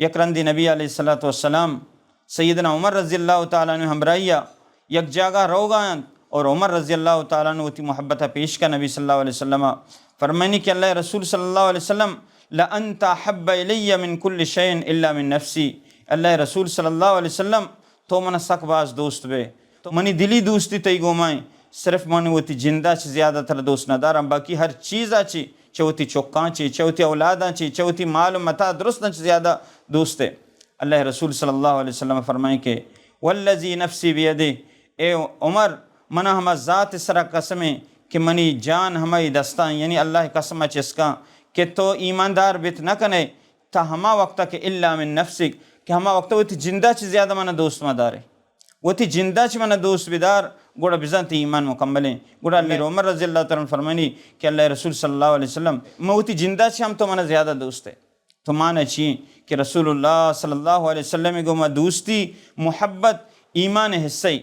یک رندی نبی علیہ الصلوۃ والسلام سیدنا عمر رضی اللہ تعالی عنہ ہمراہیا یک جاگہ روگا انت اور عمر رضی اللہ تعالی عنہ وتی محبت پیش کا نبی صلی اللہ علیہ وسلم، فرمانی کہ اللہ رسول صلی اللہ علیہ وسلم، لانت احب الی من کل شیء الا من نفسی، اللہ رسول صلی اللہ علیہ وسلم، تو من سک باز دوست بے، تو منی دلی دوستی تئی گومائیں، صرف من وتی جندا چہ زیادہ تر دوست نہ دارم، باقی ہر چیزا چہ، چہ وتی چکاں چہ، چہ وتی اولاداں چہ، چہ وتی مال و متاع درستاں چہ زیادہ دوست ہے۔ اللہ رسول صلی اللہ علیہ وسلم فرمائیں کہ والذی نفسی بیدہ، اے عمر، منا ہما ذات سرا قسم ہے کہ منی جان ہمائی دستاں، یعنی اللہ قسم چسکاں کہ تو ایماندار بیت نہ کنے تا ہما وقتا کہ الا من نفسک، کہ ہما وقتا وتی جندا چہ زیادہ منا دوست مدارے، وتی جندا چہ منا دوست بدار، گڑا بزاں تئی ایمان مکمل ہیں۔ گڑا امیر عمر رضی اللہ تعالی عنہ فرمانی کہ اللہ رسول صلی اللہ علیہ وسلم، من وتی جندا چہ ہم تو منا زیادہ دوست ہے۔ تو معنی چی ہیں کہ رسول اللہ صلی اللہ علیہ وسلم گو ما دوستی، محبت، ایمان حصہ ہی۔